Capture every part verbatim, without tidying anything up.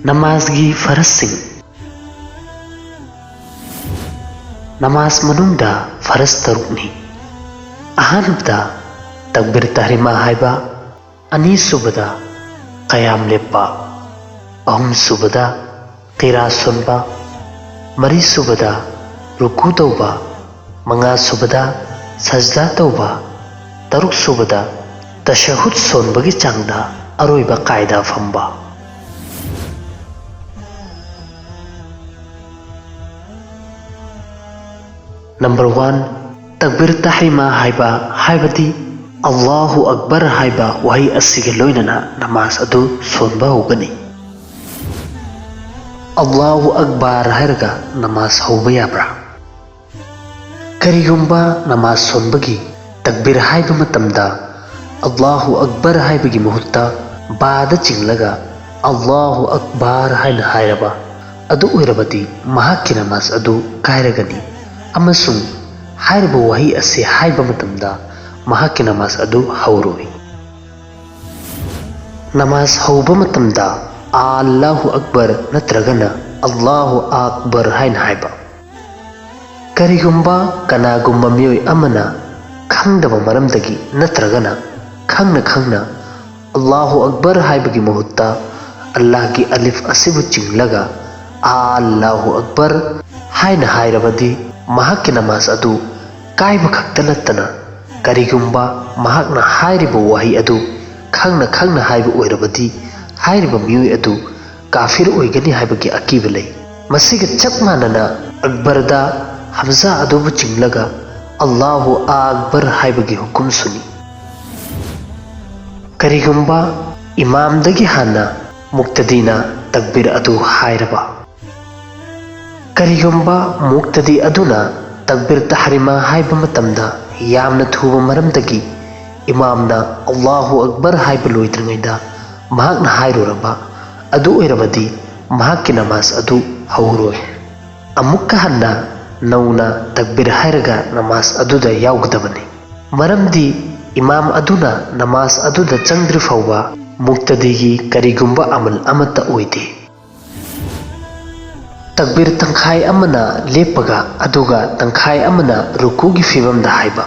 ꯅꯃꯥꯖꯒꯤ ꯐꯔꯖꯁꯤꯡ꯫ ꯅꯃꯥꯖ ꯃꯅꯨꯡꯗ ꯐꯔꯖ ꯇꯔꯨꯛꯅꯤ꯫ ꯑꯍꯥꯟꯕꯗ ꯇꯛꯕꯤꯔ ꯇꯍꯔꯤꯃꯥ ꯍꯥꯏꯕ, ꯑꯅꯤꯁꯨꯕꯗ ꯀꯌꯥꯝ ꯂꯦꯞꯄ, ꯑꯍꯨꯝꯁꯨꯕꯗ ꯀꯤꯔꯥ ꯁꯣꯟꯕ, ꯃꯔꯤꯁꯨꯕꯗ ꯔꯨꯀꯨ ꯇꯧꯕ, ꯃꯉꯥꯁꯨꯕꯗ ꯁꯖꯗꯥ ꯇꯧꯕ, ꯇꯔꯨꯛꯁꯨꯕꯗ ꯇꯁꯍꯨꯗ ꯁꯣꯟꯕꯒꯤ ꯆꯥꯡꯗ ꯑꯔꯣꯏꯕ ꯀꯥꯏꯗ ꯐꯝꯕ꯫ ꯅꯝꯕꯔ ꯋꯥꯟ, ꯇꯛꯕꯤꯔ ꯇꯍꯔꯤꯃꯥ ꯍꯥꯏꯕ, ꯍꯥꯏꯕꯗꯤ ꯑꯜꯂꯥꯍꯨ ꯑꯛꯕꯔ ꯍꯥꯏꯕ ꯋꯥꯍꯩ ꯑꯁꯤꯒ ꯂꯣꯏꯅꯅ ꯅꯃꯥꯖ ꯑꯗꯨ ꯁꯣꯟꯕ ꯍꯧꯒꯅꯤ꯫ ꯑꯜꯂꯥꯍꯨ ꯑꯛꯕꯔ ꯍꯥꯏꯔꯒ ꯅꯃꯥꯖ ꯍꯧꯕ ꯌꯥꯕ꯭ꯔꯥ? ꯀꯔꯤꯒꯨꯝꯕ ꯅꯃꯥꯖ ꯁꯣꯟꯕꯒꯤ ꯇꯛꯕꯤꯔ ꯍꯥꯏꯕ ꯃꯇꯝꯗ ꯑꯜꯂꯥꯍꯨ ꯑꯛꯕꯔ ꯍꯥꯏꯕꯒꯤ ꯃꯍꯨꯠꯇ ꯕꯥꯗ ꯆꯤꯡꯂꯒ ꯑꯜꯂꯥꯍꯨ ꯑꯛꯕꯔ ꯍꯥꯏꯅ ꯍꯥꯏꯔꯕ ꯑꯗꯨ ꯑꯣꯏꯔꯕꯗꯤ ꯃꯍꯥꯛꯀꯤ ꯅꯃꯥꯖ ꯑꯗꯨ ꯀꯥꯏꯔꯒꯅꯤ ꯑꯃꯁꯨꯡ ꯍꯥꯏꯔꯤꯕ ꯋꯥꯍꯩ ꯑꯁꯤ ꯍꯥꯏꯕ ꯃꯇꯝꯗ ꯃꯍꯥꯛꯀꯤ ꯅꯃꯥꯖ ꯑꯗꯨ ꯍꯧꯔꯣꯏ꯫ ꯅꯃꯥꯖ ꯍꯧꯕ ꯃꯇꯝꯗ ꯑꯜꯂꯥꯍꯨ ꯑꯛꯕꯔ ꯅꯠꯇ꯭ꯔꯒꯅ ꯑꯜꯂꯥꯍꯨ ꯑꯛꯕꯔ ꯍꯥꯏꯅ ꯍꯥꯏꯕ꯫ ꯀꯔꯤꯒꯨꯝꯕ ꯀꯅꯥꯒꯨꯝꯕ ꯃꯤꯑꯣꯏ ꯑꯃꯅ ꯈꯪꯗꯕ ꯃꯔꯝꯗꯒꯤ ꯅꯠꯇ꯭ꯔꯒꯅ ꯈꯪꯅ ꯈꯪꯅ ꯑꯜꯂꯥꯍꯨ ꯑꯛꯕꯔ ꯍꯥꯏꯕꯒꯤ ꯃꯍꯨꯠꯇ ꯑꯜꯂꯥꯍꯒꯤ ꯑꯂꯤꯐ ꯑꯁꯤꯕꯨ ꯆꯤꯡꯂꯒ ꯑꯜꯂꯥꯍꯨ ꯑꯛꯕꯔ ꯍꯥꯏꯅ ꯍꯥꯏꯔꯕꯗꯤ ꯃꯍꯥꯛꯀꯤ ꯅꯃꯥꯖ ꯑꯗꯨ ꯀꯥꯏꯕ ꯈꯛꯇ ꯅꯠꯇꯅ ꯀꯔꯤꯒꯨꯝꯕ ꯃꯍꯥꯛꯅ ꯍꯥꯏꯔꯤꯕ ꯋꯥꯍꯩ ꯑꯗꯨ ꯈꯪꯅ ꯈꯪꯅ ꯍꯥꯏꯕ ꯑꯣꯏꯔꯕꯗꯤ ꯍꯥꯏꯔꯤꯕ ꯃꯤꯑꯣꯏ ꯑꯗꯨ ꯀꯥꯐꯤꯔ ꯑꯣꯏꯒꯅꯤ ꯍꯥꯏꯕꯒꯤ ꯑꯀꯤꯕ ꯂꯩ꯫ ꯃꯁꯤꯒ ꯆꯞ ꯃꯥꯟꯅꯅ ꯑꯛꯕꯔꯗ ꯍꯝꯖꯥ ꯑꯗꯨꯕꯨ ꯆꯤꯡꯂꯒ ꯑꯜꯂꯥꯍꯨ ꯑꯛꯕꯔ ꯍꯥꯏꯕꯒꯤ ꯍꯨꯀꯨꯝꯁꯨꯅꯤ꯫ ꯀꯔꯤꯒꯨꯝꯕ ꯏꯃꯥꯝꯗꯒꯤ ꯍꯥꯟꯅ ꯃꯨꯛꯇꯗꯤꯅ ꯇꯛꯕꯤꯔ ꯑꯗꯨ ꯍꯥꯏꯔꯕ, ꯀꯔꯤꯒꯨꯝꯕ ꯃꯨꯛꯇꯗꯤ ꯑꯗꯨꯅ ꯇꯛꯕꯤꯔ ꯇꯍꯔꯤꯃꯥ ꯍꯥꯏꯕ ꯃꯇꯝꯗ ꯌꯥꯝꯅ ꯊꯨꯕ ꯃꯔꯝꯗꯒꯤ ꯏꯃꯥꯝꯅ ꯑꯜꯂꯥꯍꯨ ꯑꯛꯕꯔ ꯍꯥꯏꯕ ꯂꯣꯏꯗ꯭ꯔꯤꯉꯩꯗ ꯃꯍꯥꯛꯅ ꯍꯥꯏꯔꯨꯔꯕ ꯑꯗꯨ ꯑꯣꯏꯔꯕꯗꯤ ꯃꯍꯥꯛꯀꯤ ꯅꯃꯥꯖ ꯑꯗꯨ ꯍꯧꯔꯣꯏ꯫ ꯑꯃꯨꯛꯀ ꯍꯟꯅ ꯅꯧꯅ ꯇꯛꯕꯤꯔ ꯍꯥꯏꯔꯒ ꯅꯃꯥꯖ ꯑꯗꯨꯗ ꯌꯥꯎꯒꯗꯕꯅꯤ꯫ ꯃꯔꯝꯗꯤ ꯏꯃꯥꯝ ꯑꯗꯨꯅ ꯅꯃꯥꯖ ꯑꯗꯨꯗ ꯆꯪꯗ꯭ꯔꯤ ꯐꯥꯎꯕ ꯃꯨꯛꯇꯗꯤꯒꯤ ꯀꯔꯤꯒꯨꯝꯕ ꯑꯃꯜ ꯑꯃꯠꯇ ꯑꯣꯏꯗꯦ꯫ ꯇꯛꯕꯤꯔ ꯇꯪꯈꯥꯏ ꯑꯃꯅ ꯂꯦꯞꯄꯒ ꯑꯗꯨꯒ ꯇꯪꯈꯥꯏ ꯑꯃꯅ ꯔꯨꯀꯨꯒꯤ ꯐꯤꯕꯝꯗ ꯍꯥꯏꯕ꯫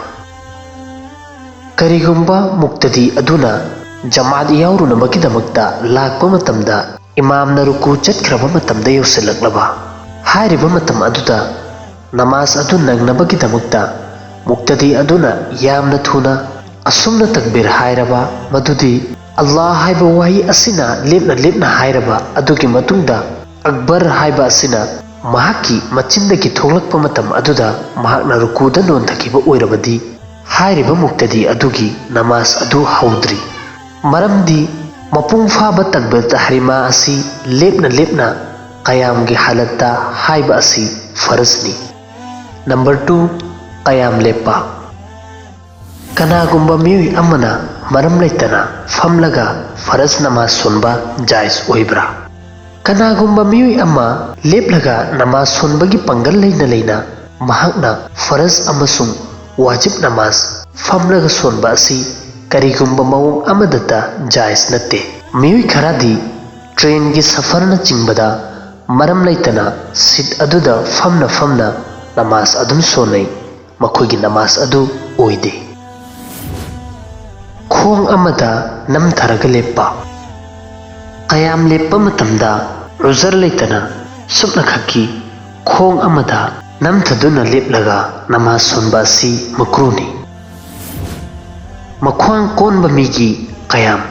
ꯀꯔꯤꯒꯨꯝꯕ ꯃꯨꯛꯇꯗꯤ ꯑꯗꯨꯅ ꯖꯃꯥꯠ ꯌꯥꯎꯔꯨꯅꯕꯒꯤꯗꯃꯛꯇ ꯂꯥꯛꯄ ꯃꯇꯝꯗ ꯏꯃꯥꯝꯅ ꯔꯨꯀꯨ ꯆꯠꯈ꯭ꯔꯕ ꯃꯇꯝꯗ ꯌꯧꯁꯤꯜꯂꯛꯂꯕ ꯍꯥꯏꯔꯤꯕ ꯃꯇꯝ ꯑꯗꯨꯗ ꯅꯃꯥꯖ ꯑꯗꯨ ꯅꯪꯅꯕꯒꯤꯗꯃꯛꯇ ꯃꯨꯛꯇꯗꯤ ꯑꯗꯨꯅ ꯌꯥꯝꯅ ꯊꯨꯅ ꯑꯁꯨꯝꯅ ꯇꯛꯕꯤꯔ ꯍꯥꯏꯔꯕ, ꯃꯗꯨꯗꯤ ꯑꯜꯂꯥꯍ ꯍꯥꯏꯕ ꯋꯥꯍꯩ ꯑꯁꯤꯅ ꯂꯦꯞꯅ ꯂꯦꯞꯅ ꯍꯥꯏꯔꯕ ꯑꯗꯨꯒꯤ ꯃꯇꯨꯡꯗ ꯑꯛꯕꯔ ꯍꯥꯏꯕ ꯑꯁꯤꯅ ꯃꯍꯥꯛꯀꯤ ꯃꯆꯤꯟꯗꯒꯤ ꯊꯣꯛꯂꯛꯄ ꯃꯇꯝ ꯑꯗꯨꯗ ꯃꯍꯥꯛꯅ ꯔꯨꯀꯨꯗ ꯅꯣꯟꯊꯈꯤꯕ ꯑꯣꯏꯔꯕꯗꯤ ꯍꯥꯏꯔꯤꯕ ꯃꯨꯛꯇꯗꯤ ꯑꯗꯨꯒꯤ ꯅꯃꯥꯖ ꯑꯗꯨ ꯍꯧꯗ꯭ꯔꯤ꯫ ꯃꯔꯝꯗꯤ ꯃꯄꯨꯡ ꯐꯥꯕ ꯇꯛꯕꯤꯔ ꯇꯍꯔꯤꯃꯥ ꯑꯁꯤ ꯂꯦꯞꯅ ꯂꯦꯞꯅ ꯀꯌꯥꯝꯒꯤ ꯍꯥꯂꯠꯇ ꯍꯥꯏꯕ ꯑꯁꯤ ꯐꯔꯖꯅꯤ꯫ ꯅꯝꯕꯔ ꯇꯨ, ꯀꯌꯥꯝ ꯂꯦꯞꯄ꯫ ꯀꯅꯥꯒꯨꯝꯕ ꯃꯤꯑꯣꯏ ꯑꯃꯅ ꯃꯔꯝ ꯂꯩꯇꯅ ꯐꯝꯂꯒ ꯐꯔꯖ ꯅꯃꯥꯖ ꯁꯣꯟꯕ ꯖꯥꯏꯖ ꯑꯣꯏꯕ꯭ꯔꯥ? ꯀꯅꯥꯒꯨꯝꯕ ꯃꯤꯑꯣꯏ ꯑꯃ ꯂꯦꯞꯂꯒ ꯅꯃꯥꯖ ꯁꯣꯟꯕꯒꯤ ꯄꯥꯡꯒꯜ ꯂꯩꯅ ꯂꯩꯅ ꯃꯍꯥꯛꯅ ꯐꯔꯖ ꯑꯃꯁꯨꯡ ꯋꯥꯖꯤꯕ ꯅꯃꯥꯖ ꯐꯝꯂꯒ ꯁꯣꯟꯕ ꯑꯁꯤ ꯀꯔꯤꯒꯨꯝꯕ ꯃꯑꯣꯡ ꯑꯃꯗꯇ ꯖꯥꯏꯖ ꯅꯠꯇꯦ꯫ ꯃꯤꯑꯣꯏ ꯈꯔꯗꯤ ꯇ꯭ꯔꯦꯟꯒꯤ ꯁꯐꯔꯅꯆꯤꯡꯕꯗ ꯃꯔꯝ ꯂꯩꯇꯅ ꯁꯤꯠ ꯑꯗꯨꯗ ꯐꯝꯅ ꯐꯝꯅ ꯅꯃꯥꯖ ꯑꯗꯨꯝ ꯁꯣꯟꯅꯩ꯫ ꯃꯈꯣꯏꯒꯤ ꯅꯃꯥꯖ ꯑꯗꯨ ꯑꯣꯏꯗꯦ꯫ ꯈꯣꯡ ꯑꯃꯗ ꯅꯝꯊꯔꯒ ꯂꯦꯞꯄ꯫ ꯀꯌꯥꯝ ꯂꯦꯞꯄ ꯃꯇꯝꯗ ꯎꯖꯔ ꯂꯩꯇꯅ ꯁꯨꯞꯅꯈꯛꯀꯤ ꯈꯣꯡ ꯑꯃꯗ ꯅꯝꯊꯗꯨꯅ ꯂꯦꯞꯂꯒ ꯅꯃꯥꯖ ꯁꯣꯟꯕ ꯑꯁꯤ ꯃꯀ꯭ꯔꯨꯅꯤ꯫ ꯃꯈ꯭ꯋꯥꯡ ꯀꯣꯟꯕ ꯃꯤꯒꯤ ꯀꯌꯥꯝ꯫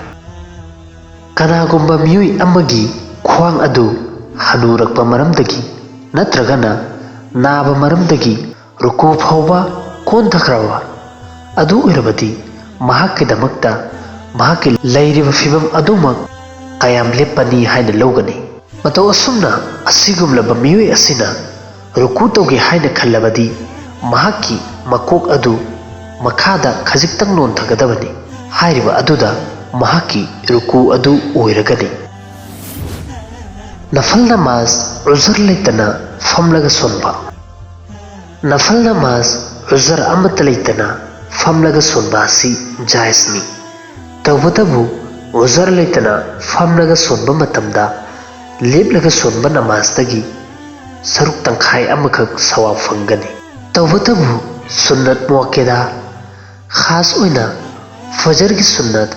ꯀꯅꯥꯒꯨꯝꯕ ꯃꯤꯑꯣꯏ ꯑꯃꯒꯤ ꯈ꯭ꯋꯥꯡ ꯑꯗꯨ ꯍꯅꯨꯔꯛꯄ ꯃꯔꯝꯗꯒꯤ ꯅꯠꯇ꯭ꯔꯒꯅ ꯅꯥꯕ ꯃꯔꯝꯗꯒꯤ ꯔꯨꯀꯨ ꯐꯥꯎꯕ ꯀꯣꯟꯊꯈ꯭ꯔꯕ ꯑꯗꯨ ꯑꯣꯏꯔꯕꯗꯤ ꯃꯍꯥꯛꯀꯤꯗꯃꯛꯇ ꯃꯍꯥꯛꯀꯤ ꯂꯩꯔꯤꯕ ꯐꯤꯕꯝ ꯑꯗꯨꯃꯛ ꯀꯌꯥꯝ ꯂꯦꯞꯄꯅꯤ ꯍꯥꯏꯅ ꯂꯧꯒꯅꯤ꯫ ꯃꯇꯧ ꯑꯁꯨꯝꯅ ꯑꯁꯤꯒꯨꯝꯂꯕ ꯃꯤꯑꯣꯏ ꯑꯁꯤꯅ ꯔꯨꯀꯨ ꯇꯧꯒꯦ ꯍꯥꯏꯅ ꯈꯜꯂꯕꯗꯤ ꯃꯍꯥꯛꯀꯤ ꯃꯀꯣꯛ ꯑꯗꯨ ꯃꯈꯥꯗ ꯈꯖꯤꯛꯇꯪ ꯅꯣꯟꯊꯒꯗꯕꯅꯤ꯫ ꯍꯥꯏꯔꯤꯕ ꯑꯗꯨꯗ ꯃꯍꯥꯛꯀꯤ ꯔꯨꯀꯨ ꯑꯗꯨ ꯑꯣꯏꯔꯒꯅꯤ꯫ ꯅꯐꯜ ꯅꯃꯥꯖ ꯎꯖꯔ ꯂꯩꯇꯅ ꯐꯝꯂꯒ ꯁꯣꯟꯕ꯫ ꯅꯐꯜ ꯅꯃꯥꯖ ꯎꯖꯔ ꯑꯃꯠꯇ ꯂꯩꯇꯅ ꯐꯝꯂꯒ ꯁꯣꯟꯕ ꯑꯁꯤ ꯖꯥꯏꯖꯅꯤ꯫ ꯇꯧꯕꯇꯕꯨ ꯎꯖꯔ ꯂꯩꯇꯅ ꯐꯝꯂꯒ ꯁꯣꯟꯕ ꯃꯇꯝꯗ ꯂꯦꯞꯂꯒ ꯁꯣꯟꯕ ꯅꯃꯥꯖꯇꯒꯤ ꯁꯔꯨꯛ ꯇꯪꯈꯥꯏ ꯑꯃꯈꯛ ꯁꯋꯥꯕ ꯐꯪꯒꯅꯤ꯫ ꯇꯧꯕꯇꯕꯨ ꯁꯨꯟꯅꯠ ꯃꯨꯑꯛꯀꯦꯗꯥ, ꯈꯥꯁ ꯑꯣꯏꯅ ꯐꯖꯔꯒꯤ ꯁꯨꯟꯅꯠ,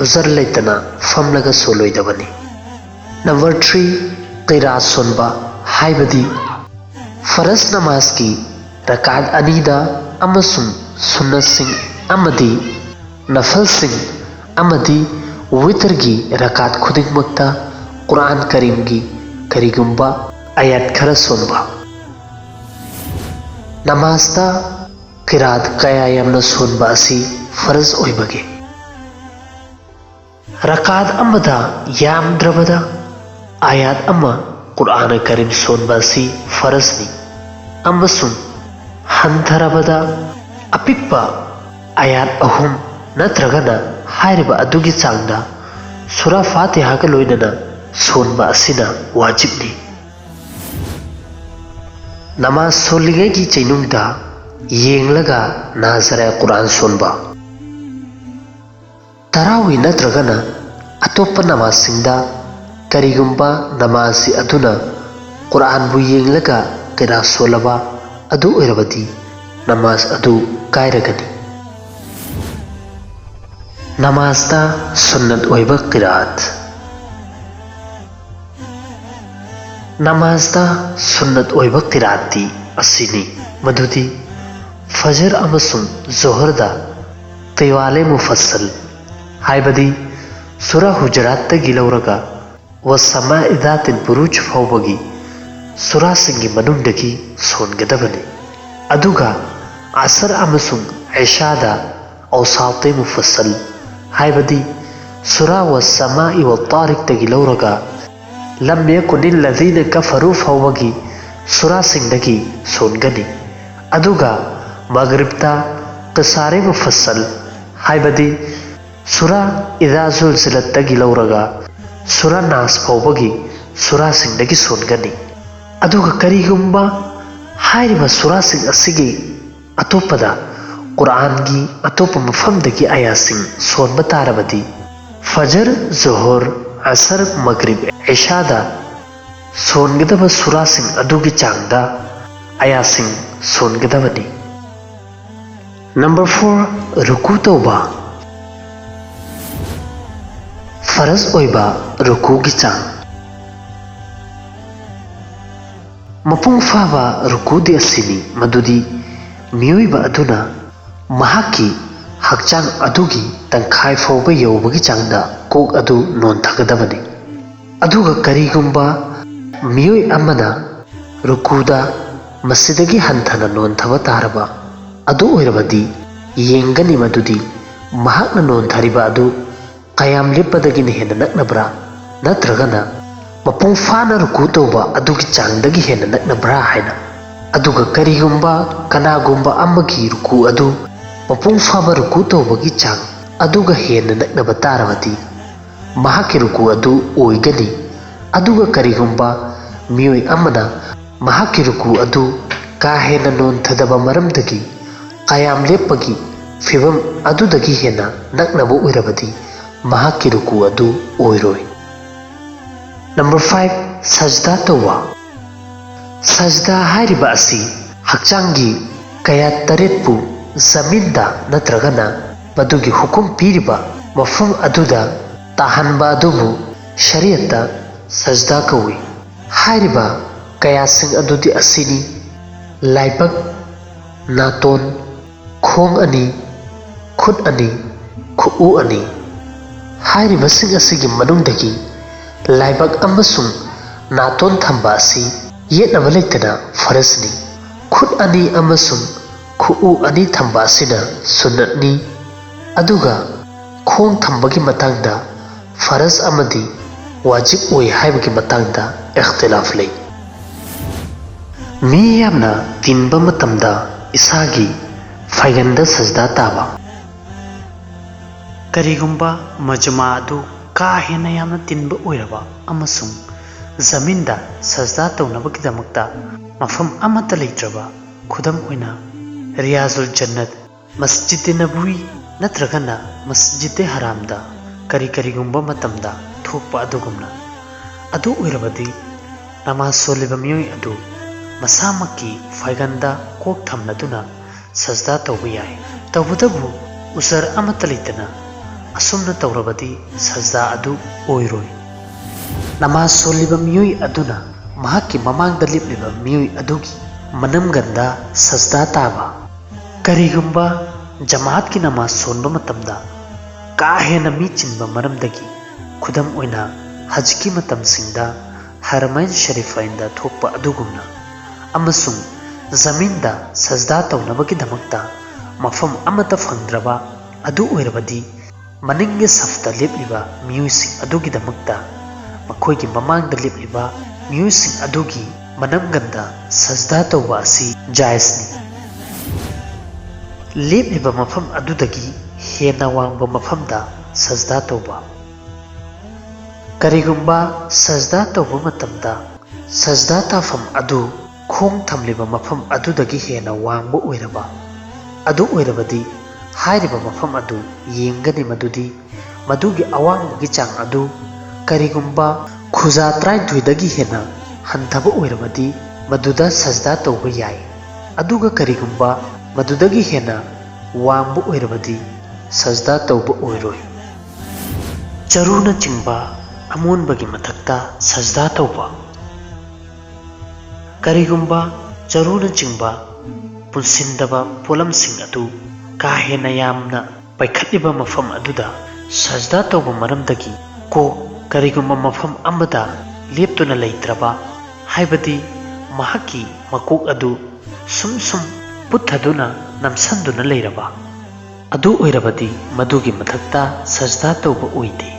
ꯎꯖꯔ ꯂꯩꯇꯅ ꯐꯝꯂꯒ ꯁꯣꯜꯂꯣꯏꯗꯕꯅꯤ꯫ ꯅꯝꯕꯔ ꯊ꯭ꯔꯤ, ꯀꯤꯔꯥꯠ ꯁꯣꯟꯕ, ꯍꯥꯏꯕꯗꯤ ꯐꯔꯖ ꯅꯃꯥꯖꯀꯤ ꯔꯀꯥꯠ ꯑꯅꯤꯗ ꯑꯃꯁꯨꯡ ꯁꯨꯟꯅꯠꯁꯤꯡ ꯑꯃꯗꯤ ꯅꯐꯜꯁꯤꯡ ꯑꯃꯗꯤ ꯋꯤꯇꯔꯒꯤ ꯔꯀꯥꯠ ꯈꯨꯗꯤꯡꯃꯛꯇ ꯀꯨꯔꯥꯟ ꯀꯔꯤꯝꯒꯤ ꯀꯔꯤꯒꯨꯝꯕ ꯑꯥꯌꯥꯠ ꯈꯔ ꯁꯣꯟꯕ꯫ ꯅꯃꯥꯖꯇ ꯀꯤꯔꯥꯠ ꯀꯌꯥ ꯌꯥꯝꯅ ꯁꯣꯟꯕ ꯑꯁꯤ ꯐꯔꯖ ꯑꯣꯏꯕꯒꯦ? ꯔꯀꯥꯠ ꯑꯃꯗ ꯌꯥꯝꯗ꯭ꯔꯕꯗ ꯑꯥꯌꯥꯠ ꯑꯃ ꯀꯨꯔꯥꯟ ꯀꯔꯤꯝ ꯁꯣꯟꯕ ꯑꯁꯤ ꯐꯔꯖꯅꯤ, ꯑꯃꯁꯨꯡ ꯍꯟꯊꯔꯕꯗ ꯑꯄꯤꯛꯄ ꯑꯥꯌꯥꯠ ꯑꯍꯨꯝ ꯅꯠꯇ꯭ꯔꯒꯅ ꯍꯥꯏꯔꯤꯕ ꯑꯗꯨꯒꯤ ꯆꯥꯡꯗ ꯁꯨꯔꯥ ꯐꯥꯇꯤꯍꯥꯒ ꯂꯣꯏꯅꯅ ꯁꯣꯟꯕ ꯑꯁꯤꯅ ꯋꯥꯖꯤꯕꯅꯤ꯫ ꯅꯃꯥꯖ ꯁꯣꯜꯂꯤꯉꯩꯒꯤ ꯆꯩꯅꯨꯡꯗ ꯌꯦꯡꯂꯒ ꯅꯥꯖꯔ ꯀꯨꯔꯥꯟ ꯁꯣꯟꯕ꯫ ꯇꯔꯥꯋꯤ ꯅꯠꯇ꯭ꯔꯒꯅ ꯑꯇꯣꯞꯄ ꯅꯃꯥꯖꯁꯤꯡꯗ ꯀꯔꯤꯒꯨꯝꯕ ꯅꯃꯥꯖꯁꯤ ꯑꯗꯨꯅ ꯀꯨꯔꯥꯟꯕꯨ ꯌꯦꯡꯂꯒ ꯀꯤꯔꯥꯠ ꯁꯣꯜꯂꯕ ꯑꯗꯨ ꯑꯣꯏꯔꯕꯗꯤ ꯅꯃꯥꯖ ꯑꯗꯨ ꯀꯥꯏꯔꯒꯅꯤ꯫ ꯅꯃꯥꯖꯇ ꯁꯨꯟꯅꯠ ꯑꯣꯏꯕ ꯀꯤꯔꯥꯠ꯫ ꯅꯃꯥꯖꯇ ꯁꯨꯟꯅꯠ ꯑꯣꯏꯕ ꯀꯤꯔꯥꯠꯇꯤ ꯑꯁꯤꯅꯤ, ꯃꯗꯨꯗꯤ ꯐꯖꯔ ꯑꯃꯁꯨꯡ ꯖꯣꯍꯔꯗ ꯇꯤꯋꯥꯂꯦ ꯃꯨꯐꯁꯜ, ꯍꯥꯏꯕꯗꯤ ꯁꯨꯔꯥ ꯍꯨꯖꯔꯥꯠꯇꯒꯤ ꯂꯧꯔꯒ ꯋꯁꯃꯥ ꯏꯗꯥꯇꯤꯜ ꯕꯨꯔꯨꯖ ꯐꯥꯎꯕꯒꯤ ꯁꯨꯔꯥꯁꯤꯡꯒꯤ ꯃꯅꯨꯡꯗꯒꯤ ꯁꯣꯟꯒꯗꯕꯅꯤ꯫ ꯑꯗꯨꯒ ꯑꯁꯔ ꯑꯃꯁꯨꯡ ꯏꯁꯥꯗ ꯑꯧꯁꯥꯇꯦ ꯃꯨꯐꯁꯜ, ꯍꯥꯏꯕꯗꯤ ꯁꯨꯔꯥ ꯋꯁꯃꯥ ꯏꯋ ꯇꯥꯔꯤꯛꯇꯒꯤ ꯂꯧꯔꯒ ꯂꯝ ꯌꯀꯨꯅꯤꯜ ꯂꯗꯤꯅ ꯀꯐꯔꯨ ꯐꯥꯎꯕꯒꯤ ꯁꯨꯔꯥꯁꯤꯡꯗꯒꯤ ꯁꯣꯟꯒꯅꯤ꯫ ꯑꯗꯨꯒ ꯃꯒ꯭ꯔꯤꯕꯇ ꯀꯁꯥꯔꯦ ꯃꯨꯐꯁꯜ, ꯍꯥꯏꯕꯗꯤ ꯁꯨꯔꯥ ꯏꯗꯥ ꯖꯨꯜꯖꯤꯂꯠꯇꯒꯤ ꯂꯧꯔꯒ ꯁꯨꯔꯥ ꯅꯥꯁ ꯐꯥꯎꯕꯒꯤ ꯁꯨꯔꯥꯁꯤꯡꯗꯒꯤ ꯁꯣꯟꯒꯅꯤ꯫ ꯑꯗꯨꯒ ꯀꯔꯤꯒꯨꯝꯕ ꯍꯥꯏꯔꯤꯕ ꯁꯨꯔꯥꯁꯤꯡ ꯑꯁꯤꯒꯤ ꯑꯇꯣꯞꯄꯗ ꯀꯨꯔꯥꯟꯒꯤ ꯑꯇꯣꯞꯄ ꯃꯐꯝꯗꯒꯤ ꯑꯥꯌꯥꯠꯁꯤꯡ ꯁꯣꯟꯕ ꯇꯥꯔꯕꯗꯤ, ꯐꯖꯔ, ꯖꯣꯍꯔ, ꯑꯁꯔ, ꯃꯒ꯭ꯔꯤꯕ, ꯏꯁꯥꯗ ꯁꯣꯟꯒꯗꯕ ꯁꯨꯔꯥꯁꯤꯡ ꯑꯗꯨꯒꯤ ꯆꯥꯡꯗ ꯑꯌꯥꯁꯤꯡ ꯁꯣꯟꯒꯗꯕꯅꯤ꯫ ꯅꯝꯕꯔ ꯐꯣꯔ, ꯔꯨꯀꯨ ꯇꯧꯕ꯫ ꯐꯔꯖ ꯑꯣꯏꯕ ꯔꯨꯀꯨꯒꯤ ꯆꯥꯡ꯫ ꯃꯄꯨꯡ ꯐꯥꯕ ꯔꯨꯀꯨꯗꯤ ꯑꯁꯤꯅꯤ, ꯃꯗꯨꯗꯤ ꯃꯤꯑꯣꯏꯕ ꯑꯗꯨꯅ ꯃꯍꯥꯛꯀꯤ ꯍꯛꯆꯥꯡ ꯑꯗꯨꯒꯤ ꯇꯪꯈꯥꯏ ꯐꯥꯎꯕ ꯌꯧꯕꯒꯤ ꯆꯥꯡꯗ ꯀꯣꯛ ꯑꯗꯨ ꯅꯣꯟꯊꯒꯗꯕꯅꯤ꯫ ꯑꯗꯨꯒ ꯀꯔꯤꯒꯨꯝꯕ ꯃꯤꯑꯣꯏ ꯑꯃꯅ ꯔꯨꯀꯨꯗ ꯃꯁꯤꯗꯒꯤ ꯍꯟꯊꯅ ꯅꯣꯟꯊꯕ ꯇꯥꯔꯕ ꯑꯗꯨ ꯑꯣꯏꯔꯕꯗꯤ, ꯌꯦꯡꯒꯅꯤ ꯃꯗꯨꯗꯤ ꯃꯍꯥꯛꯅ ꯅꯣꯟꯊꯔꯤꯕ ꯑꯗꯨ ꯀꯌꯥꯝ ꯂꯦꯞꯄꯗꯒꯤꯅ ꯍꯦꯟꯅ ꯅꯛꯅꯕ꯭ꯔꯥ, ꯅꯠꯇ꯭ꯔꯒꯅ ꯃꯄꯨꯡ ꯐꯥꯅ ꯔꯨꯀꯨ ꯇꯧꯕ ꯑꯗꯨꯒꯤ ꯆꯥꯡꯗꯒꯤ ꯍꯦꯟꯅ ꯅꯛꯅꯕ꯭ꯔꯥ ꯍꯥꯏꯅ꯫ ꯑꯗꯨꯒ ꯀꯔꯤꯒꯨꯝꯕ ꯀꯅꯥꯒꯨꯝꯕ ꯑꯃꯒꯤ ꯔꯨꯀꯨ ꯑꯗꯨ ꯃꯄꯨꯡ ꯐꯥꯕ ꯔꯨꯀꯨ ꯇꯧꯕꯒꯤ ꯆꯥꯡ ꯑꯗꯨꯒ ꯍꯦꯟꯅ ꯅꯛꯅꯕ ꯇꯥꯔꯕꯗꯤ, ꯃꯍꯥꯛꯀꯤ ꯔꯨꯀꯨ ꯑꯗꯨ ꯑꯣꯏꯒꯅꯤ꯫ ꯑꯗꯨꯒ ꯀꯔꯤꯒꯨꯝꯕ ꯃꯤꯑꯣꯏ ꯑꯃꯅ ꯃꯍꯥꯛꯀꯤ ꯔꯨꯀꯨ ꯑꯗꯨ ꯀꯥ ꯍꯦꯟꯅ ꯅꯣꯟꯊꯗꯕ ꯃꯔꯝꯗꯒꯤ ꯀꯌꯥꯝ ꯂꯦꯞꯄꯒꯤ ꯐꯤꯚꯝ ꯑꯗꯨꯗꯒꯤ ꯍꯦꯟꯅ ꯅꯛꯅꯕ ꯑꯣꯏꯔꯕꯗꯤ, ꯃꯍꯥꯛꯀꯤ ꯔꯨꯀꯨ ꯑꯗꯨ ꯑꯣꯏꯔꯣꯏ꯫ ꯅꯝꯕꯔ ꯐꯥꯏꯚ, ꯁꯖꯗꯥ ꯇꯧꯕ꯫ ꯁꯖꯗꯥ ꯍꯥꯏꯔꯤꯕ ꯑꯁꯤ ꯍꯛꯆꯥꯡꯒꯤ ꯀꯌꯥ ꯇꯔꯦꯠꯄꯨ ꯖꯃꯤꯟꯗ ꯅꯠꯇ꯭ꯔꯒꯅ ꯃꯗꯨꯒꯤ ꯍꯨꯀꯨꯝ ꯄꯤꯔꯤꯕ ꯃꯐꯝ ꯑꯗꯨꯗ ꯇꯥꯍꯟꯕ ꯑꯗꯨꯕꯨ ꯁꯔꯤꯌꯠꯇ ꯁꯖꯗꯥ ꯀꯧꯏ꯫ ꯍꯥꯏꯔꯤꯕ ꯀꯌꯥꯁꯤꯡ ꯑꯗꯨꯗꯤ ꯑꯁꯤꯅꯤ: ꯂꯥꯏꯕꯛ, ꯅꯥꯇꯣꯟ, ꯈꯣꯡ ꯑꯅꯤ, ꯈꯨꯠ ꯑꯅꯤ, ꯈꯨꯠꯎ ꯑꯅꯤ꯫ ꯍꯥꯏꯔꯤꯕꯁꯤꯡ ꯑꯁꯤꯒꯤ ꯃꯅꯨꯡꯗꯒꯤ ꯂꯥꯏꯕꯛ ꯑꯃꯁꯨꯡ ꯅꯥꯇꯣꯟ ꯊꯝꯕ ꯑꯁꯤ ꯌꯦꯠꯅꯕ ꯂꯩꯇꯅ ꯐꯔꯖꯅꯤ꯫ ꯈꯨꯠ ꯑꯅꯤ ꯑꯃꯁꯨꯡ ꯈꯨꯠꯎ ꯑꯅꯤ ꯊꯝꯕ ꯑꯁꯤꯅ ꯁꯨꯟꯅꯠꯅꯤ꯫ ꯑꯗꯨꯒ ꯈꯣꯡ ꯊꯝꯕꯒꯤ ꯃꯇꯥꯡꯗ ꯐꯔꯖ ꯑꯃꯗꯤ ꯋꯥꯖꯤꯕ ꯑꯣꯏ ꯍꯥꯏꯕꯒꯤ ꯃꯇꯥꯡꯗ ꯏꯈꯇꯤꯂꯥꯐ ꯂꯩ꯫ ꯃꯤ ꯌꯥꯝꯅ ꯇꯤꯟꯕ ꯃꯇꯝꯗ ꯏꯁꯥꯒꯤ ꯐꯥꯏꯒꯟꯗ ꯁꯖꯗꯥ ꯇꯥꯕ꯫ ꯀꯔꯤꯒꯨꯝꯕ ꯃꯖꯃꯥ ꯑꯗꯨ ꯀꯥ ꯍꯦꯟꯅ ꯌꯥꯝꯅ ꯇꯤꯟꯕ ꯑꯣꯏꯔꯕ ꯑꯃꯁꯨꯡ ꯖꯃꯤꯟꯗ ꯁꯖꯗꯥ ꯇꯧꯅꯕꯒꯤꯗꯃꯛꯇ ꯃꯐꯝ ꯑꯃꯠꯇ ꯂꯩꯇ꯭ꯔꯕ, ꯈꯨꯗꯝ ꯑꯣꯏꯅ, ꯔꯤꯌꯥꯖꯨꯜ ꯖꯟꯅꯠ, ꯃꯁꯖꯤꯗ ꯅꯕꯋꯤ ꯅꯠꯇ꯭ꯔꯒꯅ ꯃꯁꯖꯤꯗ ꯍꯔꯥꯝꯗ ꯀꯔꯤ ꯀꯔꯤꯒꯨꯝꯕ ꯃꯇꯝꯗ ꯊꯣꯛꯄ ꯑꯗꯨꯒꯨꯝꯅ, ꯑꯗꯨ ꯑꯣꯏꯔꯕꯗꯤ ꯅꯃꯥꯖ ꯁꯣꯜꯂꯤꯕ ꯃꯤꯑꯣꯏ ꯑꯗꯨ ꯃꯁꯥꯃꯛꯀꯤ ꯐꯥꯏꯒꯟꯗ ꯀꯣꯛ ꯊꯝꯂꯗꯨꯅ ꯁꯖꯗꯥ ꯇꯧꯕ ꯌꯥꯏ꯫ ꯇꯧꯕꯇꯕꯨ ꯎꯖꯔ ꯑꯃꯠꯇ ꯂꯩꯇꯅ ꯑꯁꯨꯝꯅ ꯇꯧꯔꯕꯗꯤ ꯁꯖꯗꯥ ꯑꯗꯨ ꯑꯣꯏꯔꯣꯏ꯫ ꯅꯃꯥꯖ ꯁꯣꯜꯂꯤꯕ ꯃꯤꯑꯣꯏ ꯑꯗꯨꯅ ꯃꯍꯥꯛꯀꯤ ꯃꯃꯥꯡꯗ ꯂꯦꯞꯂꯤꯕ ꯃꯤꯑꯣꯏ ꯑꯗꯨꯒꯤ ꯃꯅꯝꯒꯟꯗ ꯁꯖꯗꯥ ꯇꯥꯕ꯫ ꯀꯔꯤꯒꯨꯝꯕ ꯖꯃꯥꯠꯀꯤ ꯅꯃꯥꯖ ꯁꯣꯟꯕ ꯃꯇꯝꯗ ꯀꯥ ꯍꯦꯟꯅ ꯃꯤ ꯆꯤꯟꯕ ꯃꯔꯝꯗꯒꯤ, ꯈꯨꯗꯝ ꯑꯣꯏꯅ ꯍꯖꯀꯤ ꯃꯇꯝꯁꯤꯡꯗ ꯍꯔꯃꯩꯟ ꯁꯔꯤꯐꯥꯏꯟꯗ ꯊꯣꯛꯄ ꯑꯗꯨꯒꯨꯝꯅ, ꯑꯃꯁꯨꯡ ꯖꯃꯤꯟꯗ ꯁꯖꯗꯥ ꯇꯧꯅꯕꯒꯤꯗꯃꯛꯇ ꯃꯐꯝ ꯑꯃꯠꯇ ꯐꯪꯗ꯭ꯔꯕ ꯑꯗꯨ ꯑꯣꯏꯔꯕꯗꯤ, ꯃꯅꯤꯡꯒꯤ ꯁꯐꯇ ꯂꯦꯞꯂꯤꯕ ꯃꯤꯑꯣꯏꯁꯤꯡ ꯑꯗꯨꯒꯤꯗꯃꯛꯇ ꯃꯈꯣꯏꯒꯤ ꯃꯃꯥꯡꯗ ꯂꯦꯞꯂꯤꯕ ꯃꯤꯑꯣꯏꯁꯤꯡ ꯑꯗꯨꯒꯤ ꯃꯅꯝꯒꯟꯗ ꯁꯖꯗꯥ ꯇꯧꯕ ꯑꯁꯤ ꯖꯥꯏꯖꯅꯤ꯫ ꯂꯦꯞꯂꯤꯕ ꯃꯐꯝ ꯑꯗꯨꯗꯒꯤ ꯍꯦꯟꯅ ꯋꯥꯡꯕ ꯃꯐꯝꯗ ꯁꯖꯗꯥ ꯇꯧꯕ꯫ ꯀꯔꯤꯒꯨꯝꯕ ꯁꯖꯗꯥ ꯇꯧꯕ ꯃꯇꯝꯗ ꯁꯖꯗꯥ ꯇꯥꯐꯝ ꯑꯗꯨ ꯈꯣꯡ ꯊꯝꯂꯤꯕ ꯃꯐꯝ ꯑꯗꯨꯗꯒꯤ ꯍꯦꯟꯅ ꯋꯥꯡꯕ ꯑꯣꯏꯔꯕ ꯑꯗꯨ ꯑꯣꯏꯔꯕꯗꯤ, ꯍꯥꯏꯔꯤꯕ ꯃꯐꯝ ꯑꯗꯨ ꯌꯦꯡꯒꯅꯤ ꯃꯗꯨꯗꯤ ꯃꯗꯨꯒꯤ ꯑꯋꯥꯡꯕꯒꯤ ꯆꯥꯡ ꯑꯗꯨ ꯀꯔꯤꯒꯨꯝꯕ ꯈꯨꯖꯥ ꯇꯔꯥꯅꯤꯊꯣꯏꯗꯒꯤ ꯍꯦꯟꯅ ꯍꯟꯊꯕ ꯑꯣꯏꯔꯕꯗꯤ, ꯃꯗꯨꯗ ꯁꯖꯗꯥ ꯇꯧꯕ ꯌꯥꯏ꯫ ꯑꯗꯨꯒ ꯀꯔꯤꯒꯨꯝꯕ ꯃꯗꯨꯗꯒꯤ ꯍꯦꯟꯅ ꯋꯥꯡꯕ ꯑꯣꯏꯔꯕꯗꯤ, ꯁꯖꯗꯥ ꯇꯧꯕ ꯑꯣꯏꯔꯣꯏ꯫ ꯆꯔꯨꯅꯆꯤꯡꯕ ꯑꯃꯣꯟꯕꯒꯤ ꯃꯊꯛꯇ ꯁꯖꯗꯥ ꯇꯧꯕ꯫ ꯀꯔꯤꯒꯨꯝꯕ ꯆꯔꯨꯅꯆꯤꯡꯕ ꯄꯨꯟꯁꯤꯟꯗꯕ ꯄꯣꯠꯂꯝꯁꯤꯡ ꯑꯗꯨ ꯀꯥ ꯍꯦꯟꯅ ꯌꯥꯝꯅ ꯄꯥꯏꯈꯠꯂꯤꯕ ꯃꯐꯝ ꯑꯗꯨꯗ ꯁꯖꯗꯥ ꯇꯧꯕ ꯃꯔꯝꯗꯒꯤ, ꯀꯣꯛ ꯀꯔꯤꯒꯨꯝꯕ ꯃꯐꯝ ꯑꯃꯗ ꯂꯦꯞꯇꯨꯅ ꯂꯩꯇ꯭ꯔꯕ, ꯍꯥꯏꯕꯗꯤ ꯃꯍꯥꯛꯀꯤ ꯃꯀꯣꯛ ꯑꯗꯨ ꯁꯨꯝ ꯁꯨꯝ ꯄꯨꯠꯊꯗꯨꯅ ꯅꯝꯁꯤꯟꯗꯨꯅ ꯂꯩꯔꯕ ꯑꯗꯨ ꯑꯣꯏꯔꯕꯗꯤ, ꯃꯗꯨꯒꯤ ꯃꯊꯛꯇ ꯁꯖꯗꯥ ꯇꯧꯕ ꯑꯣꯏꯗꯦ꯫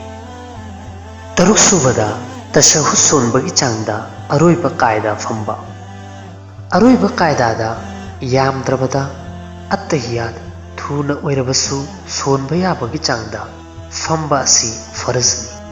ꯇꯔꯨꯛꯁꯨꯕꯗ, ꯇꯁꯍꯨꯗ ꯁꯣꯟꯕꯒꯤ ꯆꯥꯡꯗ ꯑꯔꯣꯏꯕ ꯀꯥꯏꯗꯥ ꯐꯝꯕ꯫ ꯑꯔꯣꯏꯕ ꯀꯥꯏꯗꯥꯗ ꯌꯥꯝꯗ꯭ꯔꯕꯗ ꯑꯠꯇꯍꯤꯌꯥꯠ ꯊꯨꯅ ꯑꯣꯏꯔꯕꯁꯨ ꯁꯣꯟꯕ ꯌꯥꯕꯒꯤ ꯆꯥꯡꯗ ꯐꯝꯕ ꯑꯁꯤ ꯐꯔꯖꯅꯤ꯫